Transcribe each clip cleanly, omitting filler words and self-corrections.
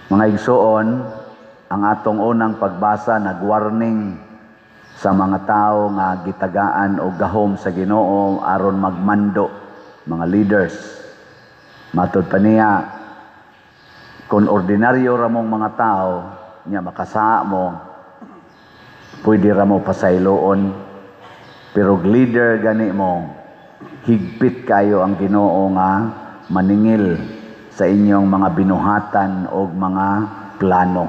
Mga igsoon, ang atong unang pagbasa nagwarning sa mga tao nga gitagaan og gahom sa Ginoo aron magmando, mga leaders. Matud pa niya, kung ordinaryo ra mong mga tao, nya makasaa mo, pwede ra mo pasayloon. Pero leader gani mo, higpit kayo ang Ginoo nga maningil sa inyong mga binuhatan o mga plano.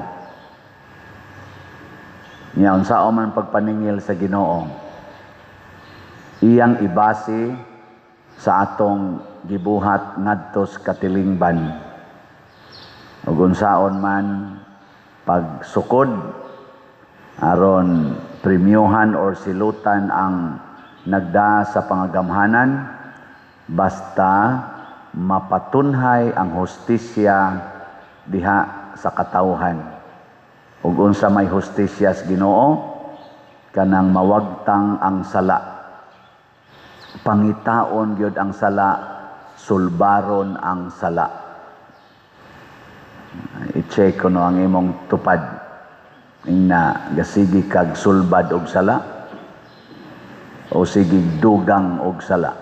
Nya unsaon man pagpaningil sa Ginoo? Iyang ibase sa atong gibuhat ngadto sa katilingban. Ug unsaon man pagsukod aron premyuhan or silutan ang nagda sa pangagamhanan, basta mapatunhay ang hustisya diha sa katawhan. Ug unsa may hustisya sa Ginoo? Kanang mawagtang ang sala. Pangitaon gyud ang sala, sulbaron ang sala. I-check ko no ang imong tupad. Ingna gasigi kag sulbad og sala o sige dugang og sala.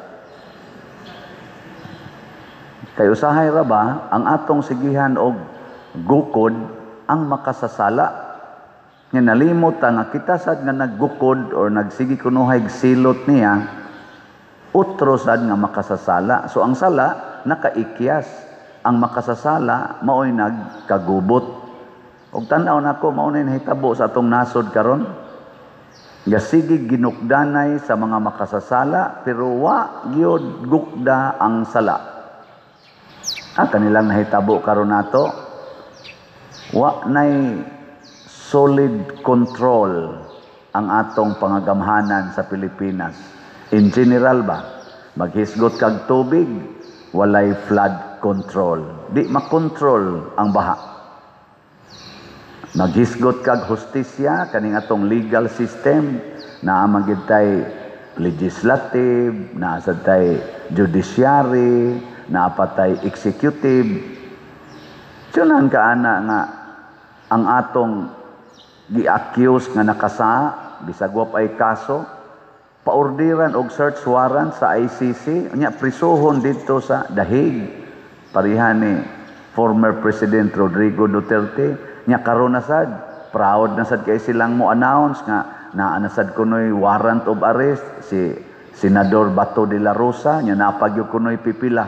Kay usahay ra ba ang atong sigihan og gukod ang makasasala, nga nalimot ta nga kita sad nga naggukod or nagsigi kunuhay silot niya, utro sad nga makasasala. So ang sala nakaikyas, ang makasasala maoy nagkagubot. Og tan-aw nako, mao na nahitabo sa atong nasod karon. Gasigi ginukdanay sa mga makasasala pero wa gyud gukda ang sala. Ah, kanilang nahitabo karon nato, wa nay solid control ang atong pangagamhanan sa Pilipinas. In general ba, maghisgot kag tubig, walay flood control. Di makontrol ang baha. Maghisgot kag hustisya, kaning atong legal system, naa man gid tay legislative, naa sad tay judiciary, naa pa tay executive. Tsunan ka ana nga ang atong gi-accuse nga nakasa, bisag wa pay kaso, paordiran og search warrant sa ICC, unya prisuhon didto sa Dahig. Pareha ni former President Rodrigo Duterte, nya karon na sad, proud na sad kay silang mo announce nga naa na sad kunoy warrant of arrest si Senador Bato de la Rosa, nya naa pa gyud kunoy pipila.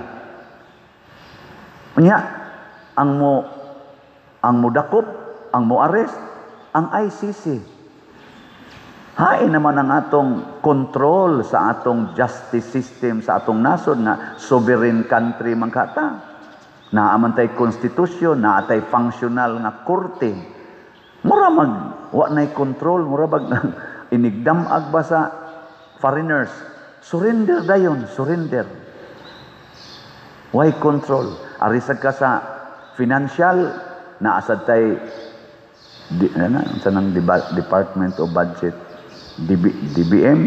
Unya ang mo dakop, ang mo arrest ang ICC. Hain naman ang atong control sa atong justice system sa atong nasod nga sovereign country man kata. Naa man tay konstitusyon, naa tay functional nga korte. Mura mag wa nay control, mura bag inigdamag ba sa foreigners. Surrender dayon, surrender. Why control? Arisag ka sa financial, naa sad tay di, ano, sa nang Department of Budget, DB, DBM,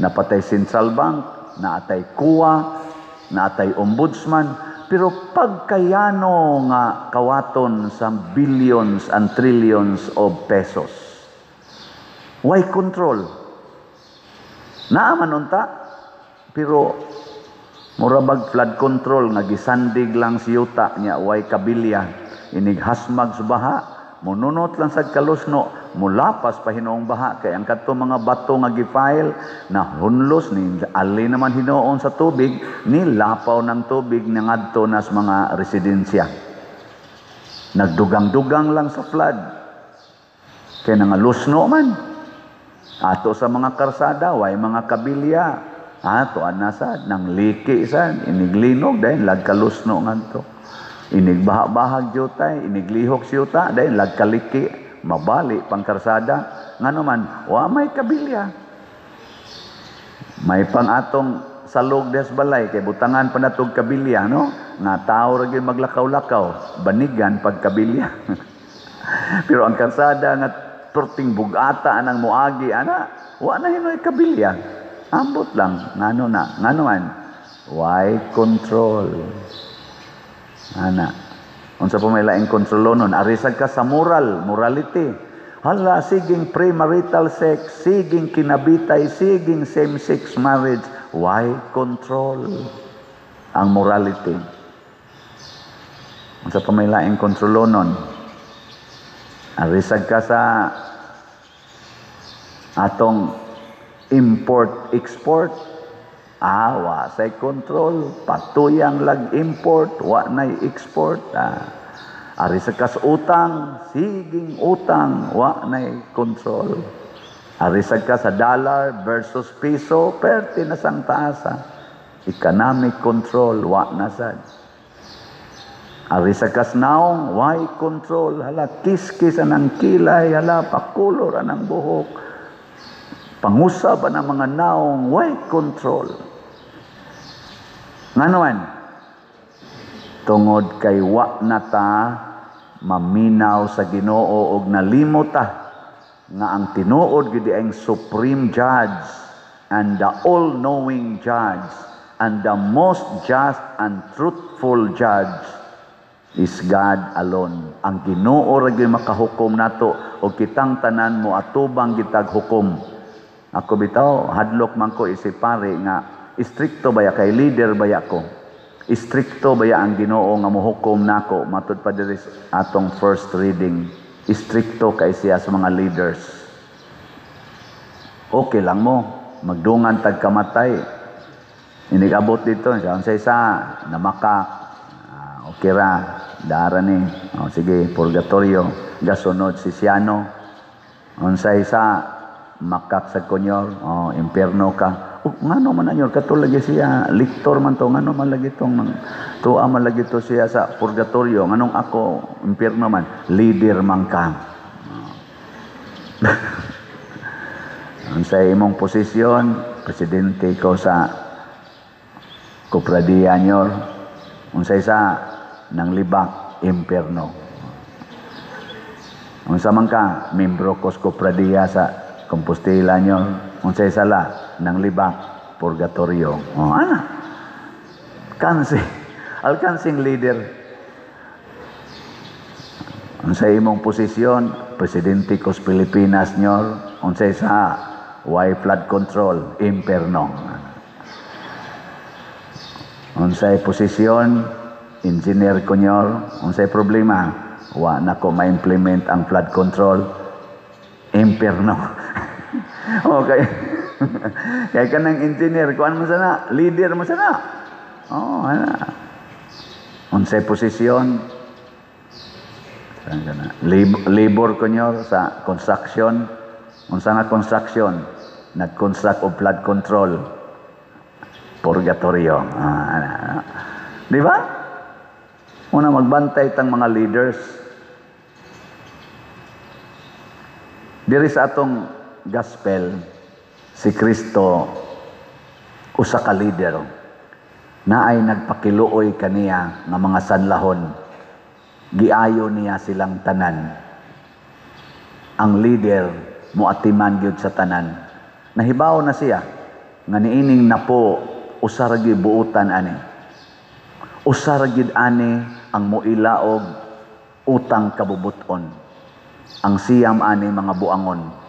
naa pa tay Central Bank, naa tay COA, naa tay Ombudsman, pero pagkayano nga kawaton sa billions and trillions of pesos, why control? Naa man unta, pero mura bag flood control nga gisandig lang si yuta nya way kabilya, inig hasmag sa baha, mununot lang sa kalusno, mulapas pa hinuong baha kay ang kadto mga bato nga gifile na hunlos ni ali naman hinuon sa tubig, ni lapaw ng tubig nangadto nas mga residensya. Nagdugang-dugang lang sa flood kay nangalusno man ato sa mga karsada, way mga kabilya. Ato ana sad nang liki sad iniglinog, dahil lagkalusno ngadto. Inig bahag jutay, iniglihok siyuta, dahil lagkaliki, mabali pang karsada. Ngano man, wa may kabilya. May pang atong salog des balay kay butangan pa natog kabilya, no? Nga tao ra gyud maglakaw-lakaw, banigan pag kabilya. Pero ang karsada nga perting bugata anang moagi ana, wa na hinoy kabilya. Ambot lang ngano na, ngano man, why control? Ana, Unsa pa may laing kontrolonon? Arisag ka sa moral, morality. Hala, siging premarital sex, siging kinabitay, siging same-sex marriage. Why control ang morality? Unsa pa may laing kontrolonon? Arisag ka sa atong import-export. Ah, wa say control, patuyang lag import, wa nay export. Ah. Ari sa kas utang, siging utang, wa nay control. Ari sa ka sa dollar versus piso, perti na sang taasa. Economic control, wa na sad. Ari sa kas naong, why control? Hala, kiskis ang kilay, hala, pakulor ang buhok. Pangusab ang mga naong, why control? Ngano man? Tungod kay wa na ta maminaw sa Ginoo og nalimot ta nga ang tinuod gid ang supreme judge and the all-knowing judge and the most just and truthful judge is God alone. Ang Ginoo ra gyud makahukom nato og kitang tanan mo atubang gitag hukom. Ako bitaw hadlok man ko isip pare nga istrikto baya kay leader baya ko. Istrikto baya ang Ginoo nga mohukom nako matud pa diri atong first reading. Istrikto kay siya sa mga leaders. Okay lang mo magdungan tag kamatay. Inigabot dito siya unsay sa namakak. Ah, okay ra dara ni. Oh, sige, purgatorio. Gasunod si Siano. Unsay sa makak sa konyor, oh, impierno ka. Oh, ngano man anyor kato lagi siya liktor man to, ngano man lagi tong tuwa man lagi to siya sa purgatorio, nganong ako impierno man? Leader man ka. Unsay imong posisyon? Presidente ko sa kopradiya nyor. Unsay sa nang libak, impierno. Unsa man ka? Membro ko sa kopradiya sa Compostela nyor. Unsay sala? Nang libak, purgatorio. Oh, ana. Kansi. Alkansing leader. Unsay imong posisyon? Presidente ko sa Pilipinas nyor. Unsay sa why flood control? Imperno. Unsay posisyon? Engineer ko nyor. Unsay problema? Wa na ko ma-implement ang flood control. Imperno. Okay. Kaya ka ng engineer, kuan mo sana, leader mo sana. Oh, ana. Unsay posisyon? Labor ko nyor sa construction. Unsa nga construction? Nag-construct og flood control. Purgatorio. Ah, ana. Di ba? Una magbantay tang mga leaders. Diri sa atong gospel, si Kristo usa ka leader na ay nagpakiluoy kaniya nga mga sanlahon. Giayo niya silang tanan. Ang leader moatiman gyud sa tanan. Nahibaw na siya nga niining napo usa ra gyud buutan ani. Usa ra gyud ani ang moilaog utang kabubuton. Ang siyam ani mga buangon.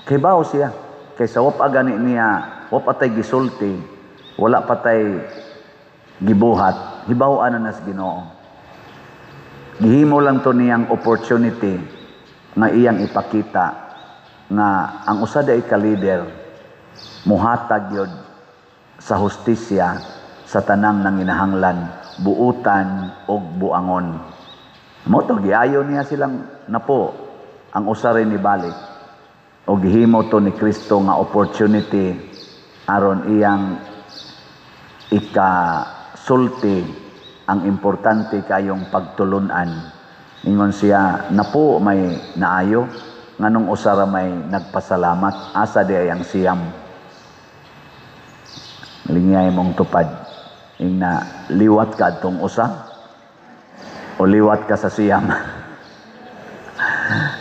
Kay bao siya. Kaysa wap gani niya, wap atay gisulti, wala patay gibuhat, hibaw-an na nas Ginoo. Gihimo lang to niyang opportunity nga iyang ipakita nga ang usa day ka leader muhatag yod sa hustisya sa tanang nanginahanglan, buutan og buangon. Mao to giayo niya silang napo ang usa rin ni balik. O gihimo to ni Kristo nga opportunity aron iyang ikasulti ang importante kayong pagtulunan. Ingon siya, napo may naayo, nganong usara may nagpasalamat, asa di ay ang siyam. Lingay mong tupad. Ingna, liwat ka atong usa o liwat ka sa siyam.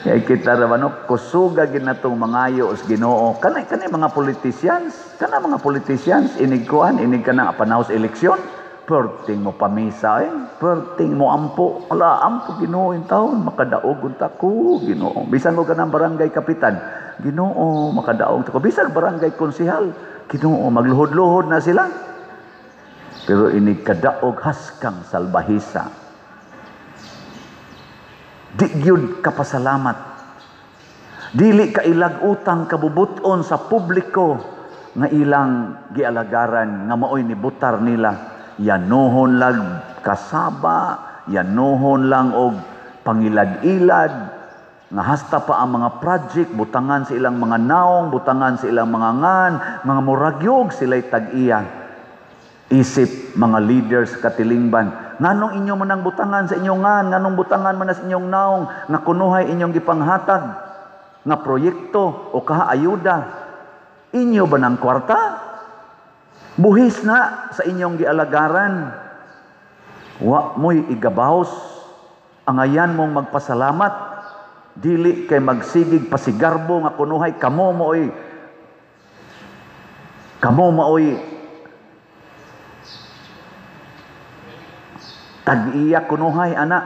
Kaya kita ra ba no, kusuga gid natong mangayo os Ginoo. Kanay kanay mga politicians, kana mga politicians inig kuan, inig kana panahon sa eleksyon, Perting mo pamisa eh, perting mo ampo. Ala, ampo Ginoo in taon, makadaog unta ko, Ginoo. Bisan ko kanang barangay kapitan, Ginoo, makadaog ko. Bisan barangay konsehal, Ginoo, magluhod-luhod na sila. Pero inig kadaog haskang salbahisa. Di gyud kapasalamat. Dili ka ilag utang kabubuton sa publiko nga ilang gialagaran nga maoy nibutar nila. Yanuhon lang kasaba, yanuhon lang og pangilad-ilad, nga hasta pa ang mga project, butangan sa ilang mga naong, butangan sa ilang mga ngan, mga muragyog sila'y tag-iya. Isip mga leaders katilingban, nganong inyo man ang butangan sa inyong ngan, nganong butangan man sa inyong naong, nga kunuhay inyong gipanghatag, nga proyekto o kaha ayuda, inyo ba ng kwarta? Buhis na sa inyong gialagaran. Wa mo'y igabawos, angayan mong magpasalamat, dili kay magsigig pasigarbo nga kunuhay kamo maoy tag-iya kunuhay ana.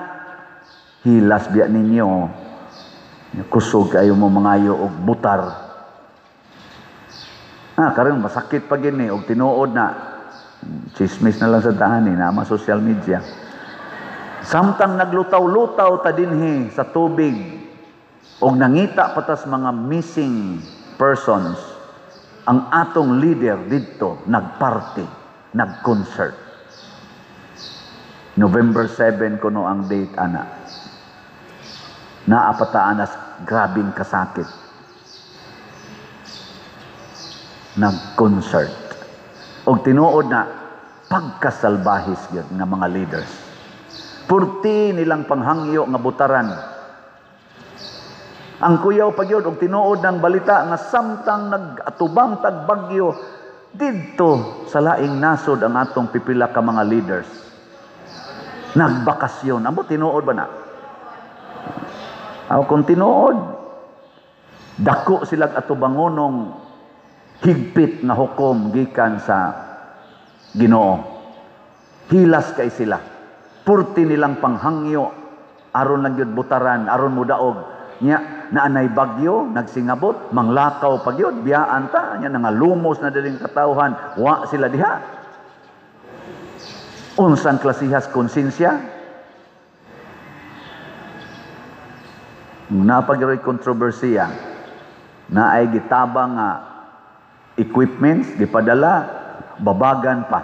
Hilas biya ninyo, kusog kayo mo mangayo og butar. Ah, karon masakit pa gini og tinuod na chismis na lang sa tahan eh, na social media. Samtang naglutaw-lutaw ta dinhi sa tubig og nangita patas mga missing persons, ang atong leader didto nagparty, nag-concert. November 7 kuno ang date ana. Naa pa ta anas grabing kasakit. Nag-concert. Og tinuod na pagkasalbahis gyud nga mga leaders. Purti nilang panghangyo nga butaran. Ang kuyaw pa gyud og tinuod ng balita nga samtang nag-atubang tag bagyo didto sa laing nasod ang atong pipila ka mga leaders. Nagbakasyon. Amo tinuod ba na? Aw kung tinuod dako silag atubangonong higpit na hukom gikan sa Ginoo. Hilas kay sila. Purti nilang panghangyo aron lang gyud butaran, aron mudaog. Nya naanay bagyo, nagsingabot, manglakaw pa gyud, biyaan ta, nya nangalumos na diring katawhan, wa sila diha. Unsang klasihas konsensya? Napagiroy kontrobersiya na ay gitabang nga equipments gipadala babagan pa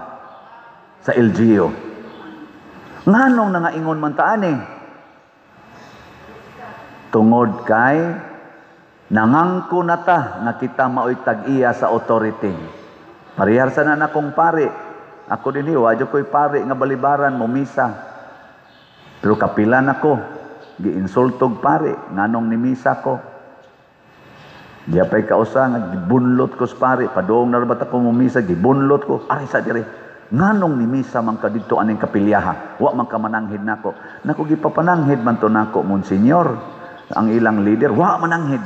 sa LGU. Nganong nangaingon man taan eh? Tungod kay nangangko na ta nga kita maoy tag-iya sa authority. Parehar sa na akong pare. Ako din wa jud ko'y pare nga balibaran mo misa. Pero kapilan ako giinsultog pare nganong ni misa ko. Di pa'y kausa nga gibunlot ko sa pare, padung na rabat ako mumisa, gibunlot ko, ari sa dire. Nganong ni misa man ka didto aning kapilyaha, wa man ka mananghid nako. Nako gipapananghid man to nako monsignor, ang ilang leader, wa mananghid.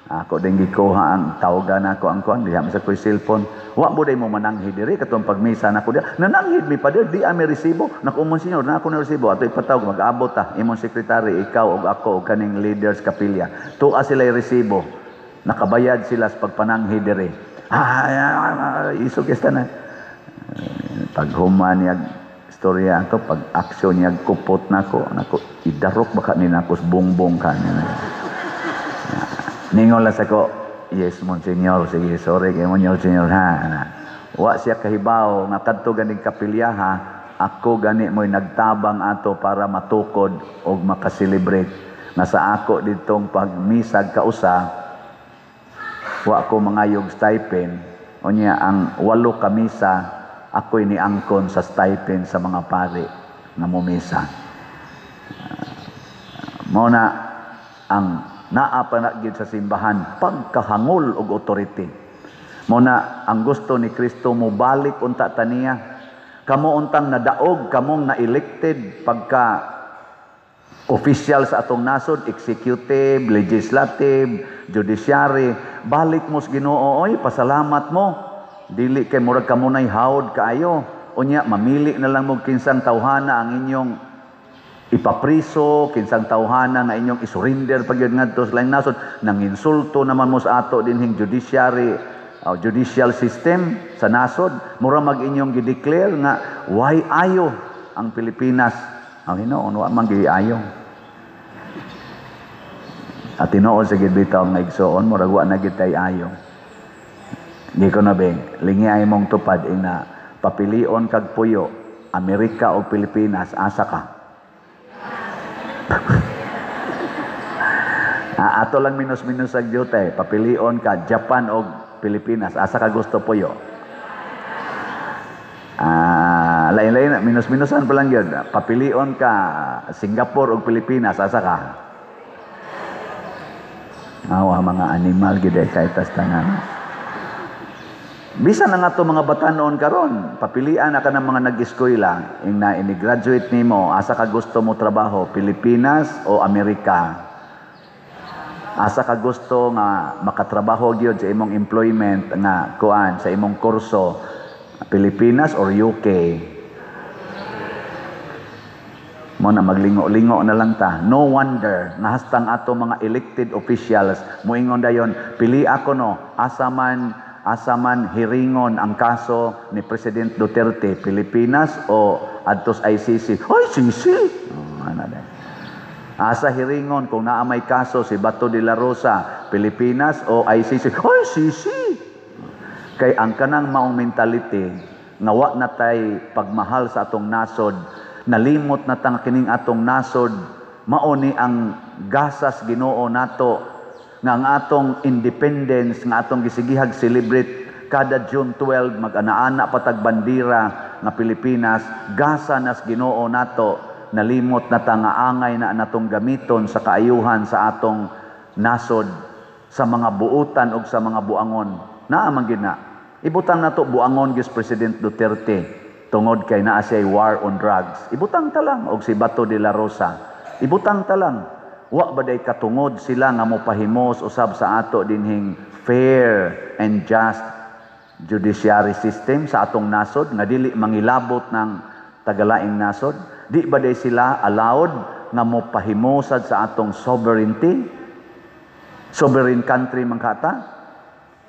Ako din gikuha ang tawagan nako ang kuan, diha man sa ko'y cellphone. Wa mo day mo mananghid diri katong pagmisa nako diha. Nananghid mi pa di ami resibo. Nako monsignor, nako na resibo. Ato ipatawag mag-abot ta imong sekretary, ikaw ug ako ug kaning leaders kapilya. Tuwa sila resibo. Nakabayad sila sa pagpananghid diri. Ah, isog esta na. Paghuman niya istorya ato, pag aksyon niya kupot nako, nako idarok baka ni nako bongbong ka niya. Ningon lang sa ko, yes monsignor, sige sorry kay monsignor ha. Wa siya kahibaw nga kadto ganing kapilyaha, ako gani mo'y nagtabang ato para matukod og makaselebrate. Nga sa ako ditong pagmisag kausa, wa ko mangayog stipend, unya ang 8 ka misa ako'y niangkon sa stipend sa mga pari nga mumisa. Mao na ang naa pa na gyud sa simbahan pagkahangol og authority. Mao na ang gusto ni Kristo mobalik unta taniya. Kamo untang nadaog, kamong na-elected pagka official sa atong nasod, executive, legislative, judiciary, balik mo sa Ginoo, oy, pasalamat mo. Dili kay murag kamo nay hawd kaayo. Unya mamili na lang mo kinsang tawhana ang inyong ipapriso, kinsang tawhana nga inyong isurrender pag yun ngadto sa laing nasod. Nanginsulto naman mo sa ato dinhing judiciary, judicial system sa nasod. Mura mag inyong gideclare nga why ayo ang Pilipinas. Ang hinoon, wa man ayo. At tinuod sa gid bitaw nga igsoon, murag wa na gid tay ayo. Di ko na be, lingi ay mong tupad ina papilion kag puyo, Amerika o Pilipinas, asa ka? Ato lang minus-minus sa gyud, papilion ka Japan o Pilipinas, asa ka gusto puyo? Lain-lain minus-minusan pa lang yun. Papilion ka Singapore o Pilipinas, asa ka? Awa mga animal gid kay tas tanan. Bisan na nga to mga batanon karon, papilian na ka ng mga nag-eskwela, ing na ini-graduate nimo, asa ka gusto mo trabaho, Pilipinas o Amerika? Asa ka gusto nga makatrabaho gyud sa imong employment nga kuan sa imong kurso, Pilipinas or UK? Mo na maglingo-lingo na lang ta. No wonder nga hastang ato mga elected officials moingon dayon, pili ako no, asa man hiringon ang kaso ni President Duterte, Pilipinas o adtos ICC? Ay, CC. Oh, ano na. Asa hiringon kung naa may kaso si Bato de la Rosa, Pilipinas o ICC? Ay, CC. Kay ang kanang maong mentality nga wa na tay pagmahal sa atong nasod, nalimot na tang kining atong nasod, mao ni ang gasas Ginoo nato nga ang atong independence nga atong gisigihag celebrate kada June 12, mag-ana-ana patag bandira nga Pilipinas, gasa nas Ginoo nato. Nalimot na ta nga angay na natong gamiton sa kaayuhan sa atong nasod sa mga buutan og sa mga buangon. Naa man gid na. Ibutang nato buangon gis President Duterte tungod kay naa siya war on drugs. Ibutang ta lang og si Bato de la Rosa. Ibutang ta lang. Wa ba day katungod sila nga mopahimos usab sa ato dinhing fair and just judiciary system sa atong nasod nga dili mangilabot ng tagalaing nasod? Di ba day sila allowed nga mopahimosad sa atong sovereignty? Sovereign country man kata?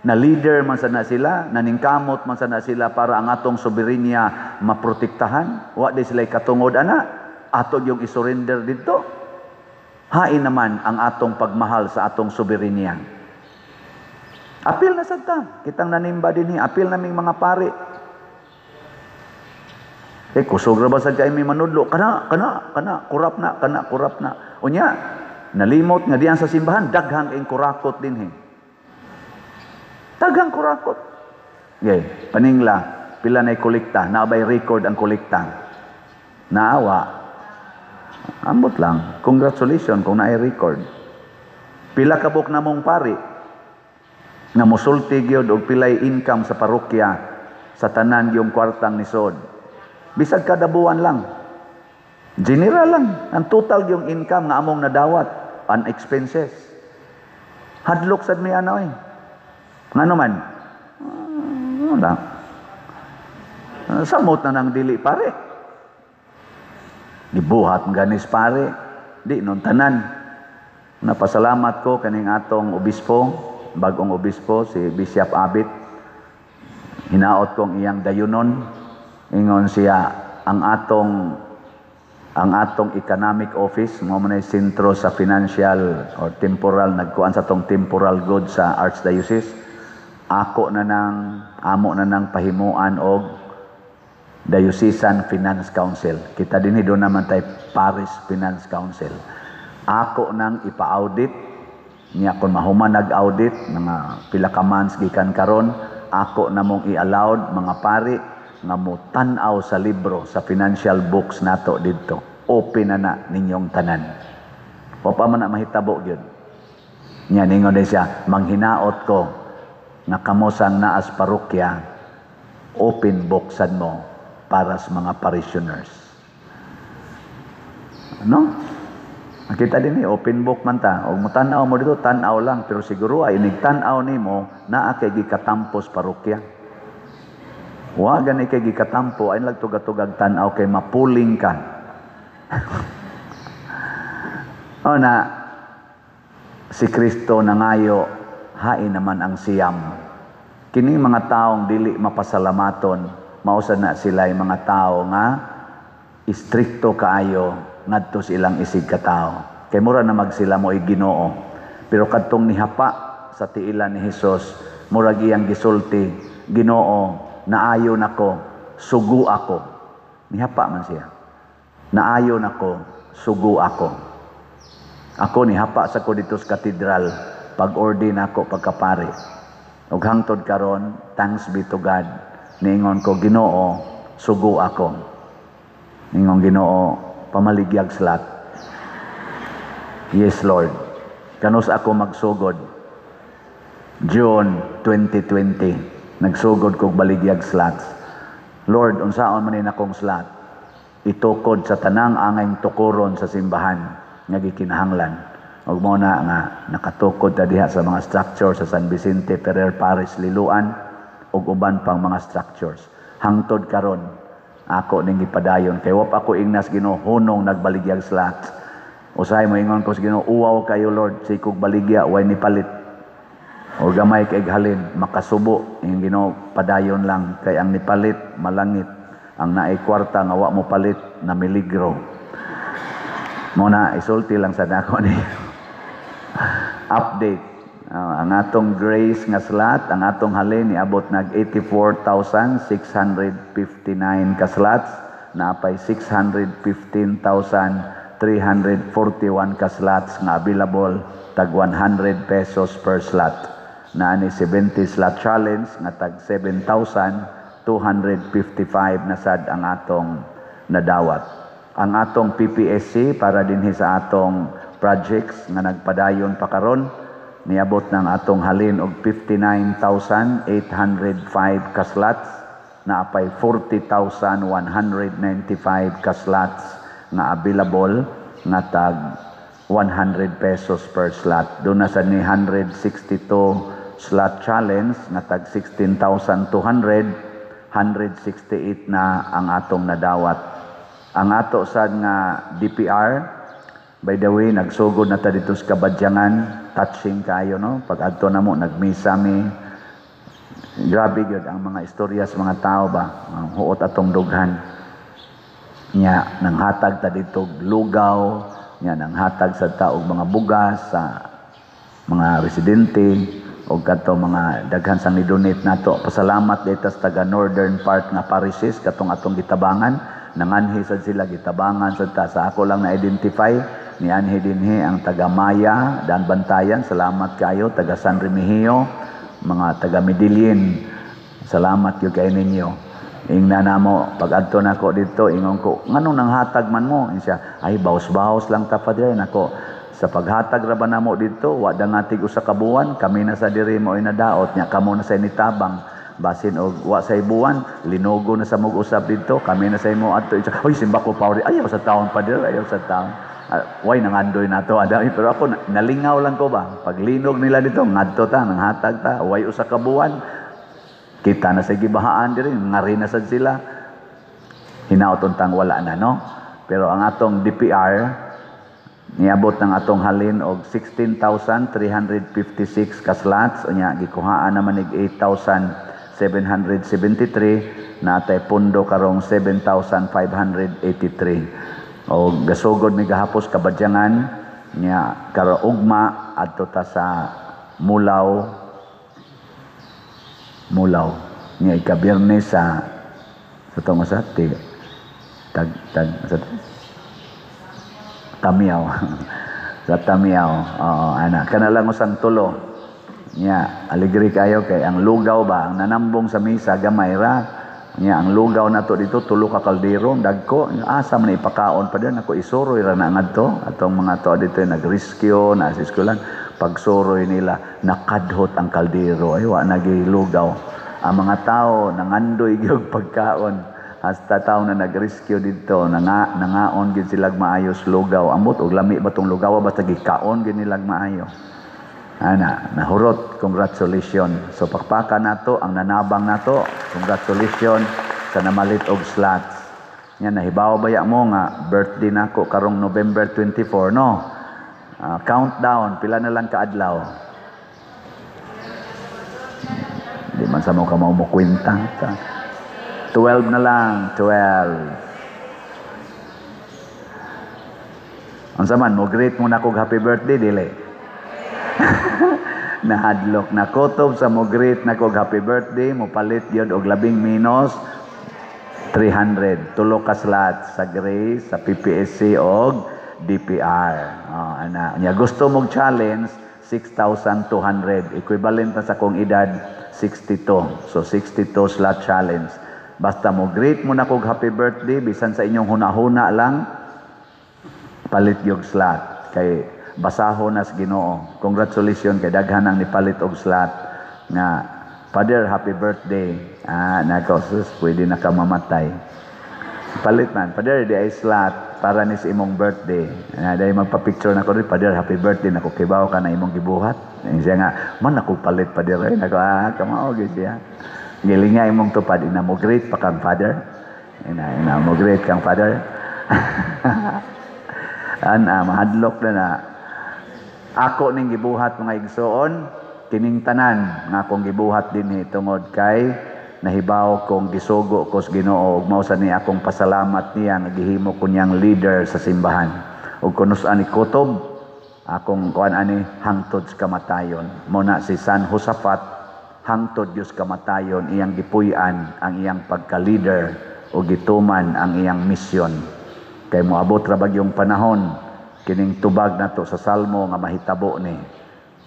Na leader man sana sila, naningkamot man sana sila para ang atong soberenya maprotektahan. Wa di sila katungod ana, ato yung isurrender didto. Hain naman ang atong pagmahal sa atong soberenya. Apil na sad ta, kitang nanimba dinhi, apil naming mga pari. Eh, kusog ra ba sad kay may manudlo? Kana, kana, kana, kurap na, kana, kurap na. Unya, nalimot nga diyan sa simbahan, daghang ing kurakot dinhi. Daghang kurakot. Okay, paningla, pila na'y kolekta, naabay record ang kolekta. Naawa. Ambot lang. Congratulations kung naay record. Pila kabuk na mong pari nga mosulti gyud og pilay income sa parokya sa tanan yung kwartang nisod. Bisag kada buwan lang. General lang. Ang total yung income nga among nadawat on expenses. Hadlok sad mi ano eh. Ngano man? Wala. Samot na nang dili pare. Gibuhat ng ganis pare. Di nun tanan. Napasalamat ko kaning atong obispo, bagong obispo, si Bishop Abit. Hinaot kong iyang dayunon. Ingon siya, ang atong economic office mo man ay sentro sa financial or temporal, nagkuan sa atong temporal goods sa Archdiocese. Ako na nang amo na nang pahimuan og Diocesan Finance Council. Kita dinhi do naman tay Parish Finance Council. Ako nang ipa-audit niya. Kung mahuman nag-audit mga pila ka months gikan karon, ako na mong i-allowed mga pari nga mo tan-aw sa libro, sa financial books nato didto. Open na na ninyong tanan. Wa pa man na mahitabo gyud. Nya ningon din siya, manghinaot ko nga kamo sang naas parokya, open book sad mo para sa mga parishioners. No? Makita din eh, open book man ta. Og mo tan-aw mo dito, tan-aw lang. Pero siguro ay inig tan-aw nimo, naa kay gikatampos parokya. Wa gani kay gikatampo ay lagtugag-tugag tan-aw kay mapuling ka. O na si Kristo nangayo, hain naman ang siyam. Kini mga taong dili mapasalamaton, mausa na sila mga tao nga istrikto kaayo ngadto sa ilang isig katao. Kay mura na magsila mo Ginoo. Pero kadtong nihapa sa tiilan ni Hesus, murag iyang gisulti, "Ginoo, naayo nako, sugo ako." Nihapa man siya. "Naayo nako, sugo ako." Ako nihapa sa ko dito sa katedral pag-ordain ako pagkapari. Ug hangtod karon, thanks be to God, niingon ko, "Ginoo, sugo ako." Ningon Ginoo, "Pamaligyag slot." "Yes, Lord." Kanus ako magsugod? June 2020, nagsugod kog baligyag slots. "Lord, unsaon man ni akong slot?" "Itukod sa tanang angay tukuron sa simbahan nga gikinahanglan." Ug mo na nga nakatukod ta diha sa mga structure sa San Vicente Ferrer Parish Liloan ug uban pang mga structures. Hangtod karon ako ning gipadayon kay wa pa ako ingnas Ginoo hunong nagbaligyag slots. Usahay mo ingon ko sa Ginoo, "Uwaw kayo, Lord, sikog baligya way ni palit." O gamay kay halin makasubo ing Ginoo, "Padayon lang kay ang nipalit malangit, ang naay kwarta nga wa mo palit na miligro." Mo na isulti lang sa nako ni update. Ang atong grace nga slot, ang atong halin niabot nag 84,659 ka slots, naapay 615,341 ka slots nga available tag 100 pesos per slot. Naani 70 slot challenge nga tag 7,255 na sad ang atong nadawat. Ang atong PPSC para dinhi sa atong projects nga nagpadayon pa karon, niabot ng atong halin og 59,805 ka slots, naapay 40,195 ka slots nga available nga tag 100 pesos per slot. Doon na sa ni 162 slot challenge nga tag 16,200, 168 na ang atong nadawat. Ang ato sad nga DPR, by the way, nagsugod na ta dito sa Kabadyangan, touching kayo, no? Pag adto na mo, nagmisa mi. Grabe gyud ang mga istorya sa mga tao ba, ang huot atong dughan. Nya nanghatag ta dito lugaw, nya nanghatag sa taog mga bugas sa mga residente o kadto mga daghan sang ni-donate nato. Pasalamat dito sa taga northern part nga parishes katong atong gitabangan. Nanganhi sad sila, gitabangan sad ta. Sa ako lang na-identify nianhi dinhi ang taga Maya, Dan Bantayan, salamat kayo, taga San Remigio, mga taga Medellin, salamat gyud kay ninyo. Ingna namo pag adto nako dito, ingon ko, "Nganong nanghatag man mo?" Siya, "Ay, baos-baos lang ta, Padre." Nako, "Sa paghatag ra ba namo dito, wa dangatig usa ka buwan, kami na sa diri mo inadaot nya, kamo na sa nitabang. Basin og wa sa buwan, linugo na sa mog usab dito, kami na sa imo adto." "Oy, simba ko pa, ayaw sa taon, Padre, ayaw sa taon." Way nangandoy nato adami, pero ako nalingaw lang ko ba. Paglinog nila dito, ngadto ta, nanghatag ta, way usa ka buwan. Kita na sa gibahaan diri, ngari na sad sila. Hinaot untang wala na, no? Pero ang atong DPR, niabot ng atong halin og 16,356 ka slots, unya gikuhaan naman ig 8,773, natay pundo karong 7,583. O gasugod mi gahapos Kabadyangan, nya karo ugma adto ta sa Mulaw Mulaw nya ikabiyernes sa tong sa ti tag tag sa Tamiaw, sa Tamiaw. Oo, ana kana lang usang tulo. Nya alegre kayo kay ang lugaw ba, ang nanambong sa misa gamay ra. Nya ang lugaw nato dito tulo ka kaldero, dagko. Asa man ipakaon pa din ako, isuroy ra na ngadto atong mga to dito nag-rescue na sa eskwelahan. Pagsuroy nila, nakadhot ang kaldero, ay wa nagilugaw. Ang mga tao nangandoy gyud pagkaon, hasta tao na nag-rescue dito nangaon gid sila maayos lugaw. Ambot og lami ba tong lugaw, basta gikaon gid nilag maayo. Ana, nahurot, congratulations. So pakpaka nato ang nanabang nato. Congratulations sa namalit og slots. Nya nahibaw baya mo nga birthday nako karong November 24, no? Countdown, pila na lang kaadlaw? Di man sa mo ka mo kwenta. 12 na lang, 12. Unsa man mo greet mo na kog happy birthday, dili? Nahadlok na kutob sa mo greet na kog happy birthday, mo palit gyud og labing minus 300 tulo ka slots sa Grace, sa PPSC og DPR. Oh, ana. Nya gusto mong challenge, 6,200, equivalent na sa akong edad, 62. So 62 slot challenge. Basta mo greet mo na kog happy birthday bisan sa inyong hunahuna lang, palit yung slot kay basaho na sa Ginoo. Congratulations kay daghan ang nipalit og slot nga, "Father, happy birthday." Ah, nako, sus, pwede na ka mamatay. Palit man, "Father, di ay slot para ni sa imong birthday." Ah, dahil magpa-picture na ko rin, "Father, happy birthday." Nako, kibaw ka na imong gibuhat. Eh, siya nga, man ako palit, Father. Eh, nako, ah, kamao, gyud siya. Giling nga imong tupad, ina mo greet pa kang Father. Ina, ina mo greet kang Father. Ana, mahadlok na na. Ako ning gibuhat, mga igsoon, kining tanan nga akong gibuhat dinhi tungod kay nahibaw kong gisugo ko sa Ginoo ug mao sa ni akong pasalamat niya nga gihimo ko niyang leader sa simbahan. Ug kunos ani kutob akong kuan ani hangtod sa kamatayon. Mo na si San Josafat, hangtod Dios kamatayon iyang gipuy-an ang iyang pagka-leader o gituman ang iyang misyon. Kay moabot ra bagyong panahon kining tubag nato sa Salmo nga mahitabo ni: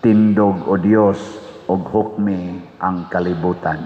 "Tindog, o Dios, og hukmi ang kalibutan."